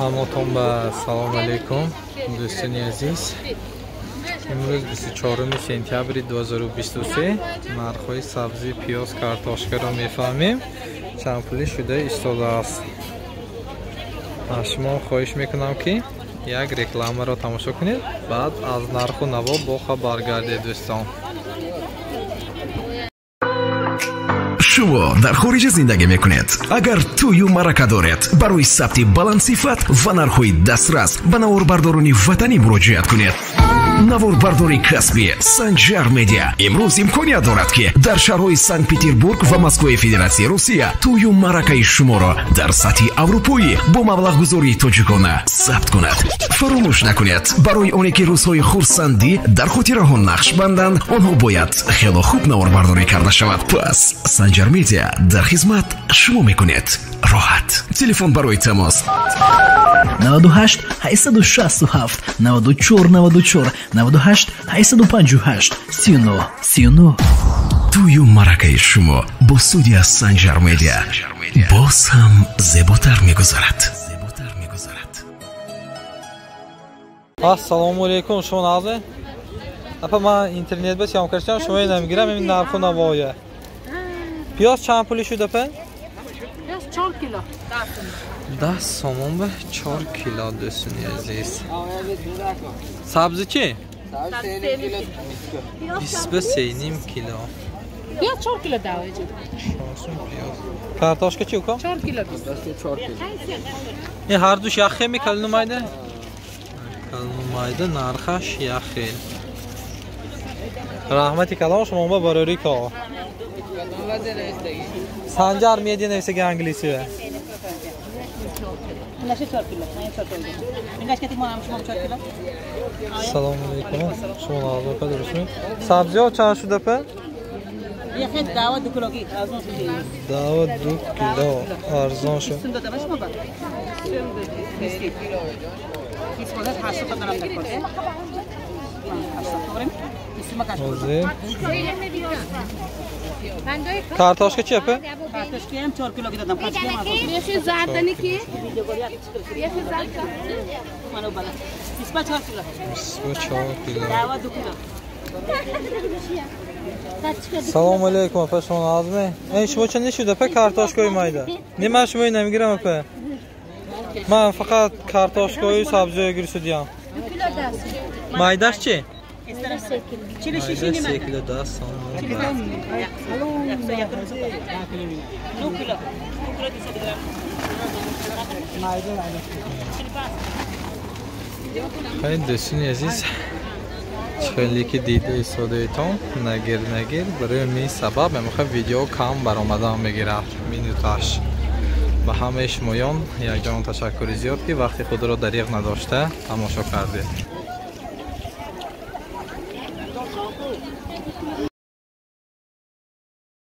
Ҳамотон ба салом алейкум, дӯстони азиз. Имрӯз 24 сентябри 2023 нархҳои сабзӣ, пиёз, картошкаро мефаҳмем. Чанд пулӣ шуда истодааст. Аз шумо хоҳиш мекунам, ки як рекламаро тамошо кунед, баъд аз нарху наво бохабар гардед, дӯстон. Шумо дар хориҷа зиндагӣ мекунед. Агар тӯю маърака доред, барои сабти баландсифат ва нархҳои дастрас ба наворбардорони ватанӣ муроҷиат кунед. Наворбардори касбӣ Санҷар Медиа имрӯз имконият дорад, ки дар шаҳрҳои Санкт Петербург ва Москваи Федератсияи Русия тӯю маъракаи шуморо дар сатҳи аврупоӣ бо маблағгузории тоҷикона сабт кунад. Фаромӯш накунед, барои оне ки рӯзҳои хурсандӣ дар хотираҳо нақш банданд, онҳо бояд хело хуб наворбардорӣ карда шавад. Пас Санҷар Медиа дар хизмат шумо мекунед роҳат. Телефон барои тамос 98 867 94 94 98 858 39 39. Тӯю маъракаи шумо бо студия Санҷар Медиа боз ҳам зеботар мегузарад. Ассалому алейкум, шумо нағзед? Апа, ман интернет ба съёмка кардам, шумо намегирам ин нарху навоя. Пиёз чанд пулӣ шуд, апа? Пиёз 4 кило. 10 сомон ба 4 кило, дӯстони азиз. Сабзӣ чӣ? 23,5 кило. Пиёз 4 кило даваҷи. Пиёз. Картошка чӣ ука? 4 кило. Ин ҳар душ як хел мекалину майда? Калину майда нархаш як хел. Раҳмати калом шумо ба барори ко. Санҷар Медиа нависаги англисия. Салому алейкум. Шумо нағз, дурустми? Сабзиҳо чанд шуд, апа? Дава 2 кило арзон шуд. Картошка чӣ, апа? Картошка 4 кило додам. Бехи зардани ки? Бехи зард. 24 кило. 24 кило. Салому алейкум, апа, шумо нағзми? Ин шумо чанд шуд, апа, картошкаи майда? Не, ман шумои намегирам, апа. Ман фақат картошкаю сабзиҳо гирисудиям. Майдаш чӣ? 3 кило 10 сомон. Хай, дӯстони азиз, хеле ки дида истодаетон, нагир нагир барои мин сабаб мехоҳам видео кам баромадан мегирад минуташ. Ба ҳамаи шумоён якҷон ташаккури зиёд, ки вақти худро дариғ надошта тамошо кардед.